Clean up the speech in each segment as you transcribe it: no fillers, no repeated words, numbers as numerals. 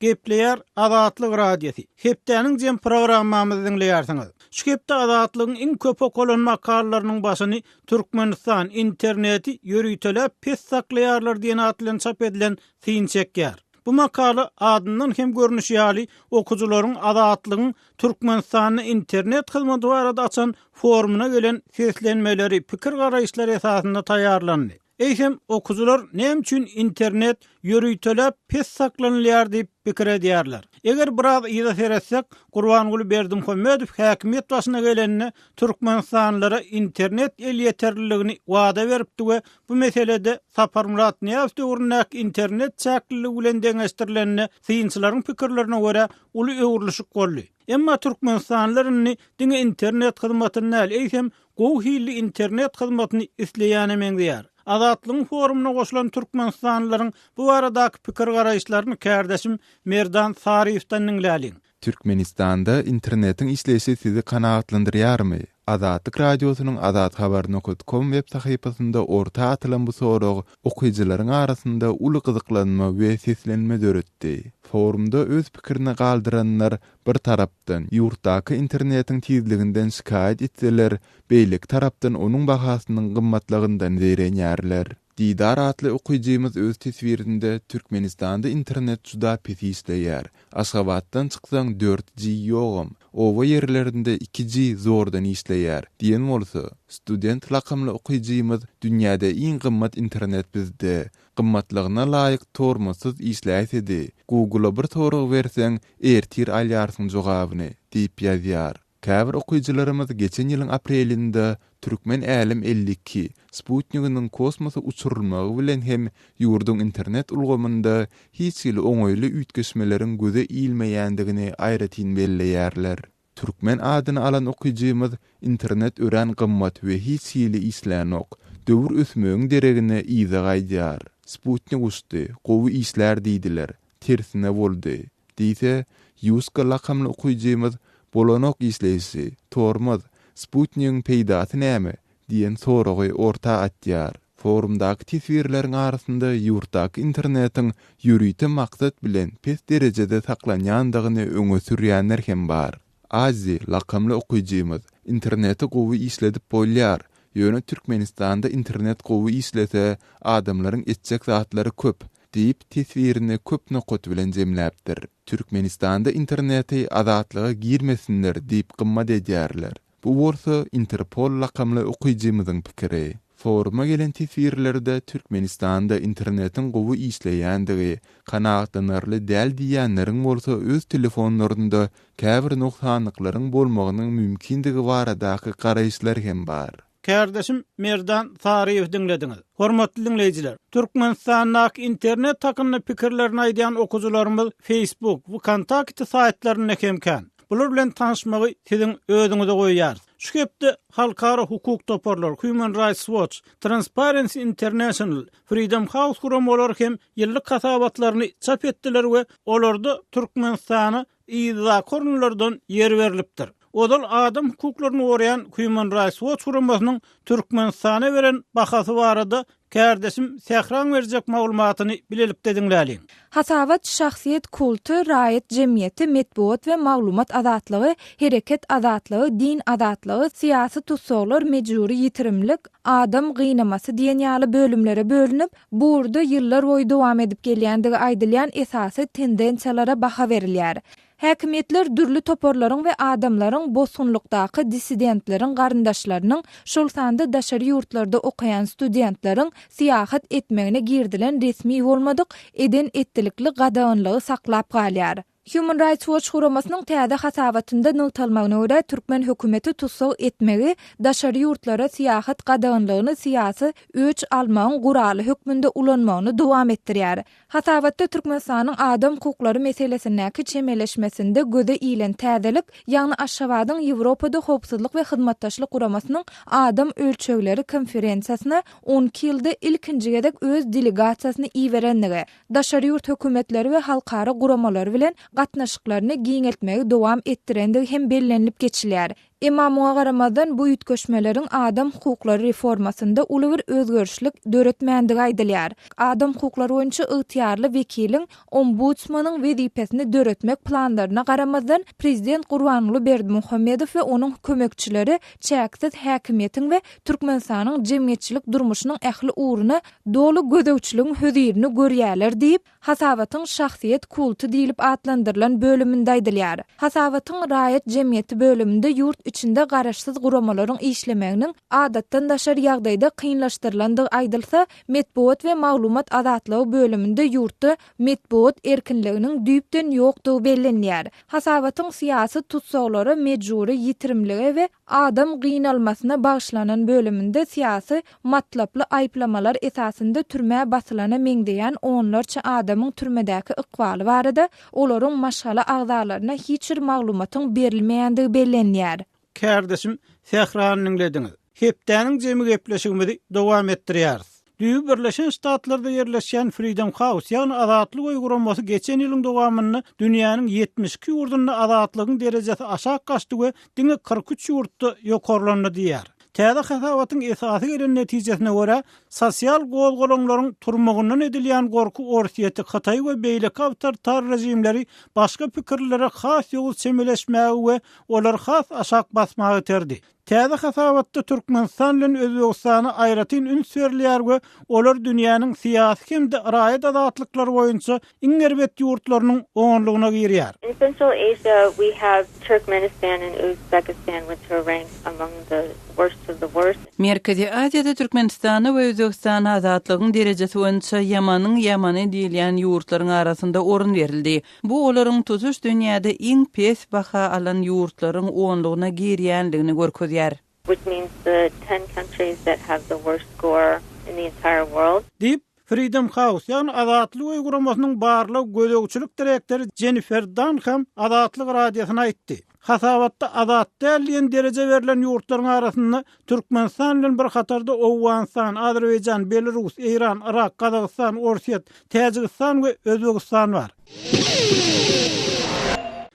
Gepleýär Azatlyk Radiosy. Hepdäniň jem programmamyzy diňleýärsiňiz. Şu hepde Azatlygyň iň köp okalan makalalarynyň başyny Türkmenistan, interneti ýöriteläp pes saklaýarlar diýen at bilen çap edilen syn çekýär. Bu makala adyndan hem görnüşi ýaly okyjylaryň Azatlygyň Türkmenistanda internet hyzmaty barada açan forumyna gelen seslenmeleri, pikir-garaýyşlary esasynda taýýarlandy. Eýsem, okyjylar näme üçin internet ýöriteläp pes saklanylýar diýip pikir edýärler? Eger biraz yza seretsek, Gurbanguly Berdimuhamedow häkimiýet başyna gelende türkmenistanlylara internet elýeterliligini wada beripdi we bu meselede Saparmyrat Nyýazow döwründäki internet çäkliligi bilen deňeşdirilende, synçylaryň pikirlerine görä, uly öwrülişik boldy. Emma türkmenistanlylar indi diňe internet hyzmatyny däl, eýsem, gowy hilli internet hyzmatyny isleýäne meňzeýär. Azatlygyň forumyna goşulan türkmenistanlylaryň bu baradaky pikir-garaýyşlaryny kärdeşim Merdan Saryýewden diňläliň. Türkmenistanda internetiň işleýşi sizi kanagatlandyrýarmy? Azatlyk Radiosynyň azathabar nokat kom web sahypasynda orta atylan bu sorag okyjylaryň arasynda uly gyzyklanma we seslenme döretdi. Forumda öz pikirini galdyranlar Bir tarapdan, ýurtdaky internetiň tizliginden şikaýat etseler, beýleki tarapdan onuň bahasynyň gymmatlygyndan zeýrenýärler. Didar atly okyjymyz öz teswirinde Türkmenistanda internet juda pes işleýär. Aşgabatdan çyksaň dört G ýogam. Oba ýerlerinde iki G zordan işleýär diýen bolsa, Student lakamly okyjymyz Dünýäde iň gymmat internet bizde. Gymmatlygyna laýyk tormozsyz işläýsedi. Google-a bir sorag berseň, ertir alýarsyň jogabyny, diýip ýazýar. Käbir okyjylarymyz geçen ýylyň aprelinde Türkmen Älem 52 sputniginiň kosmosa uçurylmagy bilen hem ýurduň internet ulgamynda hiç hili oňaýly üýtgeşmeleriň göze ilmeýändigini aýratyn belleýärler. Türkmen adyny alan okyjymyz Internet örän gymmat we hiç hili işlänok. Döwür ösmegiň deregine yza gaýdýar. Sputnik uçdy, gowy işlär diýdiler. Tersine boldy. Diýse, Ýuska lakamly okyjymyz Bolanok işleýşi, tormoz, sputnigiň peýdasy näme? diýen soragy orta atýar. Forumdaky teswirleriň arasynda ýurtdaky internetiň ýörite maksat bilen pes derejede saklanýandygyny öňe sürýänler hem bar. Azzi lakamly okyjymyz, Interneti gowy işledip bolýar, ýöne Türkmenistanda internet gowy işlese, adamlaryň etjek zatlary köp diýip, teswirini köp nokat bilen jemläpdir. Türkmenistanda interneti azatlyga girmesinler diýip gymmat edýärler. Bu bolsa Interpol lakamly okyjymyzyň pikiri. Foruma gelen teswirlerde Türkmenistanda internetiň gowy işleýändigi, kanagatlanarly däl diýýänleriň bolsa öz telefonlarynda käbir nogsanlyklaryň bolmagynyň mümkindigi baradaky garaýyşlar hem bar. Kärdeşim Merdan Saryýewi diňlediňiz. Hormatly diňleýjiler, Türkmenistandaky internet hakynda pikirlerini aýdýan okyjylarymyz Facebook, Wkontakte saýtlarynda hem kän. Bular bilen tanyşmagy siziň özüňize goýýarys. Şu hepde halkara hukuk toparlary Human Rights Watch, Transparency International, Freedom House guramalary hem ýyllyk hasabatlaryny çap etdiler we olarda Türkmenistana yzdaky orunlardan ýer berlipdir. Ozal adam hukuklaryny goraýan Human Rights Watch guramasynyň Türkmenistana beren bahasy barada Kärdeşim Sähraň berjek maglumatyny bilelikde diňläliň. Hasabat şahsyýet kulty, raýat jemgyýeti, metbugat we maglumat azatlygy, hereket azatlygy, din azatlygy, syýasy tussaglar, mejbury ýitirimlik, adam gynamasy diýen ýaly bölümlere bölünip, bu ugurda ýyllarboýy dowam edip gelýändigi aýdylýan esasy tendensiýalara baha berilýär. Häkimiýetler dürli toparlaryň we adamlaryň, bosgunlykdaky dissidentleriň garyndaşlarynyň, şol sanda daşary ýurtlarda okaýan studentleriň syýahat etmegine girizilen resmi bolmadyk eden-etdilikli gadaganlygy saklap galýar. Human Rights Watch guramasynyň täze hasabatynda nygtalmagyna görä, türkmen hökümeti tussag etmegi, daşary ýurtlara syýahat gadaganlygyny syýasy öç almagyň guraly hökmünde ulanmagyny dowam etdirýär. Hasabatda Türkmenistanyň adam hukuklary meselesindäki çemeleşmesinde göze ilen täzelik, ýagny Aşgabadyň Ýewropada Howpsuzlyk we Hyzmatdaşlyk Guramasynyň Adam ölçegleri konferensiýasyna 12 ýylda ilkinji gezek öz delegasiýasyny iberenligi, daşary ýurt hökümetleri we halkara guramalary bilen gatnaşyklaryny giňeltmegi dowam etdirendigi hem bellenilip geçilýär. Emma muňa garamazdan, bu üýtgeşmeleriň adam hukuklary reformasynda uly bir özgerişlik döretmändigi aýdylýar. Adam hukuklary boýunça ygtyýarly wekiliň Ombudsmanyň wezipesini döretmek planlaryna garamazdan, prezident Gurbanguly Berdimuhamedow we onuň kömekçileri çäksiz häkimiýetiň we Türkmenistanyň jemgyýetçilik durmuşynyň ähli ugruna doly gözegçiligiň hözirini görýärler diýip, hasabatyň Şahsyýet kulty diýlip atlandyrylan bölüminde aýdylýar. Hasabatyň Raýat jemgyýeti bölüminde ýurt içinde garaşsyz guramalaryň işlemeginiň adatdan daşary ýagdaýda kynlaşdyrylandygy aýdylsa, Metbugat we maglumat azatlygy bölüminde ýurtda metbugat erkinliginiň düýpden ýokdugy bellenilýär. Hasabatyň syýasy tussaglara mejbury ýitirimlige we adam gynalmasyna bagyşlanan bölüminde syýasy matlaply aýyplamalar esasynda türmä basylana meňzeýän onlarça adamyň türmedäki ykbaly barada olaryň maşgala agzalaryna hiç bir maglumatyň berilmeýändigi bellenilýär. Kärdeşim Sährany diňlediňiz. Hepdäniň jemi gepleşigimizi dowam etdirýäris. Düýbi Birleşen Ştatlarda ýerleşýän Freedom House, ýagny Azatlyk öýi guramasy geçen ýylyň dowamynda dünýäniň 72 ýurdunda azatlygyň derejesi aşak gaçdy we diňe 43 ýurtda ýokarlandy diýýär. Täze hasabatyň esasy gelen netijesine görä, sosial gozgalaňlaryň turmagyndan edilýän gorky Orsýeti, Hytaýy we beýleki awtoritar režimleri başga pikirlilere has ýowuz çemeleşmäge we olary has aşak basmaga iterdi. Täze hasabatda Türkmenistan bilen Özbegistana aýratyn üns berilýär we olar dünýäniň syýasy hem-de raýat azatlyklary boýunça iň erbet ýurtlarynyň onlugyna girýär. In Central Asia we have Turkmenistan and Uzbekistan which are ranked among the worst of the worst. Merkezi Aziýada Türkmenistana we Özbegistana azatlygyň derejesi boýunça ýamanyň ýamany diýilýän ýurtlaryň arasynda orun berildi. Bu olaryň tutuş dünýäde iň pes baha alan ýurtlaryň onlugyna girýändigini görkezýär. Which means the ten countries that have the worst score in the entire world. Diýip, Freedom House, ýagny Azatlyk öýi guramasynyň barlag-gözegçilik direktory Jennifer Dunham Azatlyk Radiosyna aýtdy. Hasabatda azat däl diýen dereje berlen ýurtlaryň arasynda Türkmenistan bilen bir hatarda Owganystan, Azerbaýjan, Belarus, Eýran, Yrak, Gazagystan, Orsýet, Täjigistan we Özbegistan bar.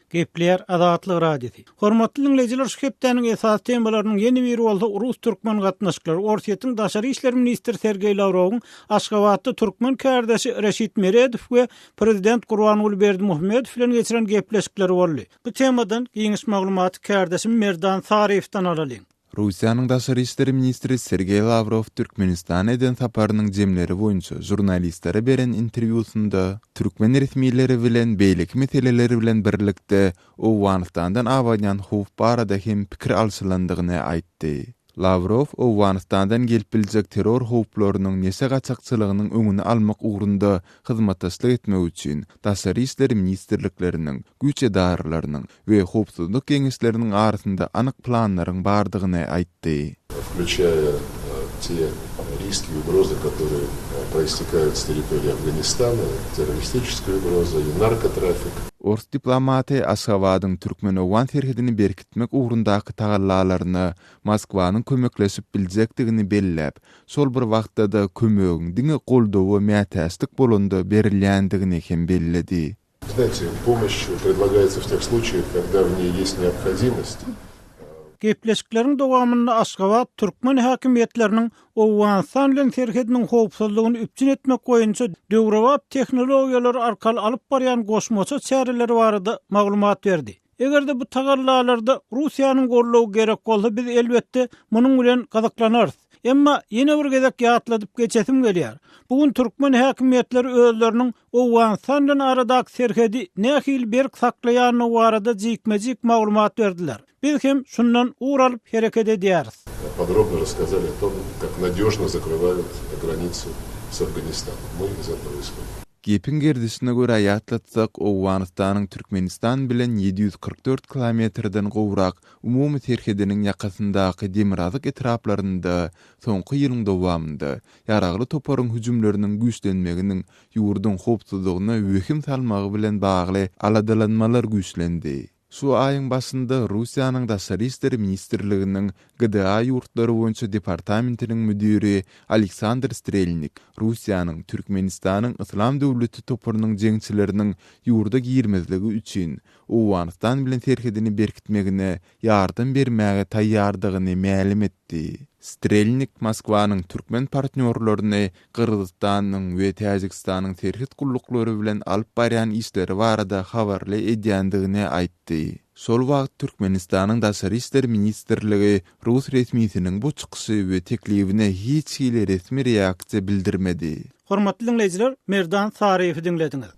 Gepleýär Azatlyk Radiosy. Hormatly diňleýjiler şu hepdäniň esasy temalarynyň ýene biri bolsa rus-türkmen gatnaşyklary. Orsýetiň daşary işler ministri Sergeý Lawrowyň Aşgabatda türkmen kärdeşi Reşit Meredow we prezident Gurbanguly Berdimuhamedow bilen geçiren gepleşikleri boldy. Bu temadan giňiş maglumaty kärdeşim Merdan Saryýewden alalyň. Russiýanyň daşary işler ministri Sergeý Lawrow Türkmenistana eden saparynyň jemleri boýunça žurnalistlere beren interwýusynda türkmen resmileri bilen beýleki meseleler bilen birlikde Owganystandan abanýan howp barada hem pikir alşylandygyny aýtdy. Lawrow Owganystandan gelip biljek terror howplarynyň, neşe gaçakçylygynyň öňüni almak ugrunda hyzmatdaşlyk etmek üçin Daşary işler ministrlikleriniň, güýç edaralarynyň we howpsuzlyk geňeşleriniň arasynda anyk planlaryň bardygyny aýtdy. Включая те риски и угрозы, которые проистекают с территории Афганистана, террористическая угроза и наркотрафик. Ors diplomaty Aşgabadyň türkmen-owgan serhedini berkitmek ugrundaky tagallalaryna Moskwanyň kömekleşip biljekdigini belläp, şol bir wagtda-da kömegiň diňe goldawa mätäçlik bolanda berilýändigini hem belledi. Znaýte, pomoş predlagaýatsa w teh sluçaýah, kogda w neý ýest neobhodimost. Gepleşikleriň dowamynda Aşgabat türkmen häkimiýetleriniň Owganystan bilen serhediniň howpsuzlygyny üpjün etmek boýunça döwrebap tehnologiýalar arkaly alyp barýan goşmaça çäreleri barada maglumat berdi. Eger-de bu tagallalarda Russiýanyň goldawy gerek bolsa, biz, elbetde, munuň bilen gyzyklanarys. Emma ýene bir gezek ýatladyp geçesim gelýär. Bu gün türkmen häkimiýetleri özleriniň Owganystan bilen aradaky serhedi nähili berk saklaýandygy barada jikme-jik maglumat berdiler. Biz hem şundan ugur alyp hereket edýäris. Podrobno rasskazali o tom, kak nadýožno zakrywaýut granicu s Afganistanom. My iz etogo ishodim. Gepiň gerdişine görä ýatlatsak, Owganystanyň Türkmenistan bilen 744 kilometrden gowrak umumy serhediniň ýakasyndaky demirgazyk etraplarynda soňky ýylyň dowamynda ýaragly toparyň hüjümleriniň güýçlenmeginiň ýurduň howpsuzlygyna wehim salmagy bilen bagly aladalanmalar güýçlendi. Şu aýyň başynda Russiýanyň Daşary işler ministrliginiň GDA ýurtlary boýunça departamentiniň müdiri Aleksandr Strelnik Russiýanyň Türkmenistanyň Yslam döwleti toparynyň jeňçileriniň ýurda girmezligi üçin. Owganystan bilen serhedini berkitmegine ýardam bermäge taýýardygyny mälim etdi. Strelnik Moskwanyň türkmen partnýorlaryny Gyrgyzystanyň we Täjigistanyň serhet gulluklary bilen alyp barýan işleri barada habarly edýändigini aýtdy. Şol wagt Türkmenistanyň Daşary işler ministrligi rus resmisiniň bu çykyşy we teklibine hiç hili resmi reaksiýa bildirmedi. Hormatly diňleýjiler, Merdan Saryýewi diňlediňiz.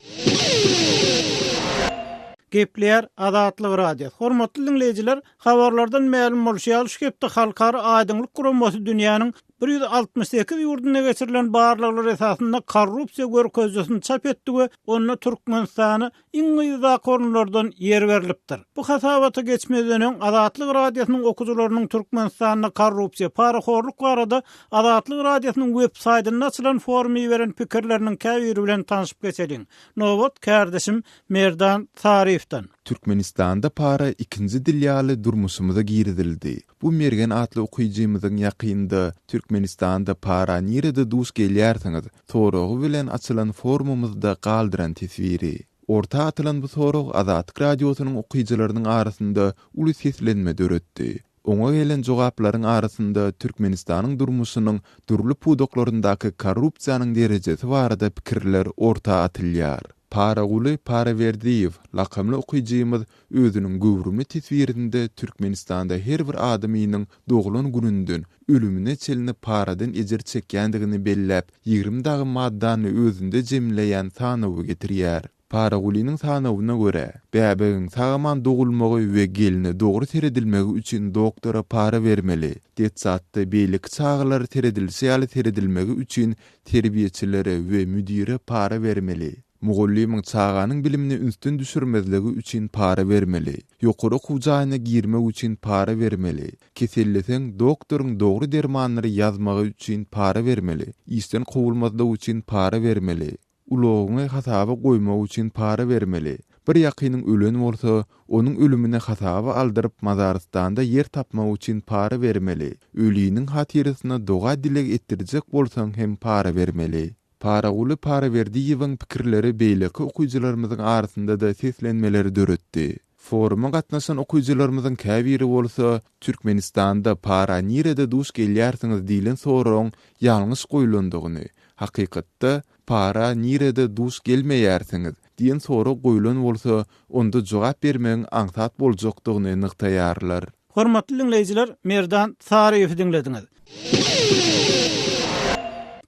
Gepleýär Azatlyk Radiosy. Hormatly diňleýjiler, habarlardan mälim bolşy ýaly, şu hepde Halkara Aýdyňlyk guramasy dünýäniň 168 ýurdunda geçirilen barlaglar esasynda korrupsiýa görkezijisini çap etdi we onda Türkmenistana iň yzdaky orunlardan ýer berlipdir. Bu hasabata geçmezden öň, Azatlyk Radiosynyň okyjylarynyň Türkmenistanda korrupsiýa, parahorluk barada Azatlyk Radiosynyň web saýtynda açylan foruma iberen pikirleriniň käbiri bilen tanşyp geçeliň. Nobat kärdeşim Merdan Saryýewden. Türkmenistanda para ikinji dil ýaly durmuşymyza girizildi. Bu Mergen atly okyjymyzyň ýakynda Türkmenistanda para nirede duş gelýärsiňiz? soragy bilen açylan forumymyzda galdyran teswiri. Orta atylan bu sorag Azatlyk Radiosynyň okyjylarynyň arasynda uly seslenme döretdi. Oňa gelen jogaplaryň arasynda Türkmenistanyň durmuşynyň dürli pudaklaryndaky korrupsiýanyň derejesi barada pikirler orta atylýar. Paraguly Paraberdiýew lakamly okyjymyz özüniň göwrümli teswirinde Türkmenistanda her bir adamynyň doglan gününden ölümine çenli paradan ejir çekýändigini belläp, 20 dagy maddany özünde jemleýän sanawy getirýär. Paragulynyň sanawyna görä, bäbegiň sag-aman dogulmagy we gelne dogry seredilmegi üçin doktora para bermeli, detsatda beýleki çagalara seredilişi ýaly seredilmegi üçin terbiýeçilere we müdire para bermeli, mugallymyň çaganyň bilimini ünsden düşürmezligi üçin para bermeli, ýokary okuw jaýyna girmek üçin para bermeli, keselleseň doktoryň dogry dermanlary ýazmagy üçin para bermeli, işden kowulmazlyk üçin para bermeli, Ulagyňy hasaba goýmak üçin para bermeli. Bir ýakynyň ölen bolsa, onuň ölümini hasaba aldyryp mazarystanda ýer tapmak üçin para bermeli. Öliniň hatyrasyna doga-dileg etdirjek bolsaň hem para bermeli. Paraguly Paraberdiýewiň pikirleri beýleki okyjylarymyzyň arasynda-da seslenmeleri döretdi. Foruma gatnaşan okyjylarymyzyň käbiri bolsa, Türkmenistanda para nirede duş gelýärsiňiz diýlen soragyň ýalňyş goýlandygyny, hakykatda, para nirede duş gelmeýärsiňiz diýen sorag goýlan bolsa, onda jogap bermegiň aňsat boljakdygyny nygtaýarlar. Hormatly diňleýjiler, Merdan Saryýewi diňlediňiz.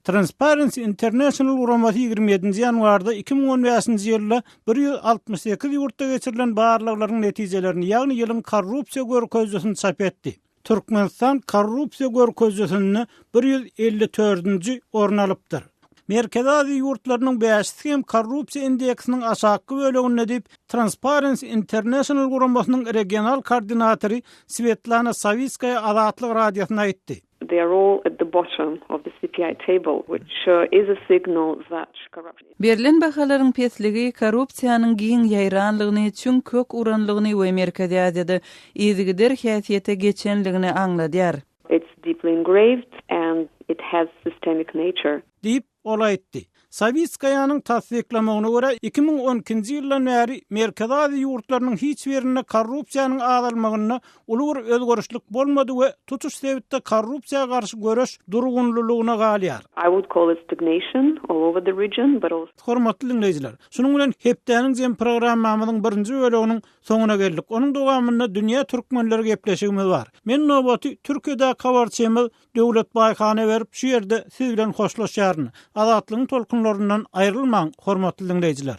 Transparency International guramasy 27-nji ýanwarda 2015-nji ýylda 168 ýurtda geçirilen barlaglaryň netijelerini, ýagny ýylyň korrupsiýa görkezijisini çap etdi. Türkmenistan korrupsiýa görkezijisinde 154-nji orun alypdyr. Merkezi Aziýa ýurtlarynyň bäşisi hem korrupsiýa indeksiniň aşakky böleginde diýip, Transparency International guramasynyň regional koordinatory Swetlana Sawitskaýa Azatlyk Radiosyna aýtdy. They are all at the bottom of the CPI table, which is a signal that corruption. Berlen bahalaryň pesligi korrupsiýanyň giň ýaýranlygyny, çüň kök uranlygyny we Merkezi Aziýada yzygider häsiýete geçenligini aňladýar. It's deeply engraved and it has systemic nature. Diýip, ol aýtdy. Sawitskaýanyň tassyklamagyna görä, 2012-nji ýyldan bäri Merkezi Aziýa ýurtlarynyň hiç birinde korrupsiýanyň azalmagynda uly bir özgerişlik bolmady we tutuş sebitde korrupsiýa garşy göreş durgunlylygyna galýar. I would call it stagnation all over the region, but also. Hormatly diňleýjiler, şunuň bilen Hepdäniň jemi programmamyzyň birinji böleginiň Soňuna geldik. Onuň dowamynda Dünýä türkmenleri gepleşigimiz bar. Men nobaty Türkiýedäki habarçymyz Döwlet Baýhana berip, şu ýerde siz bilen hoşlaşýaryn. Azatlygyň tolkunlaryndan aýrylmaň, hormatly diňleýjiler!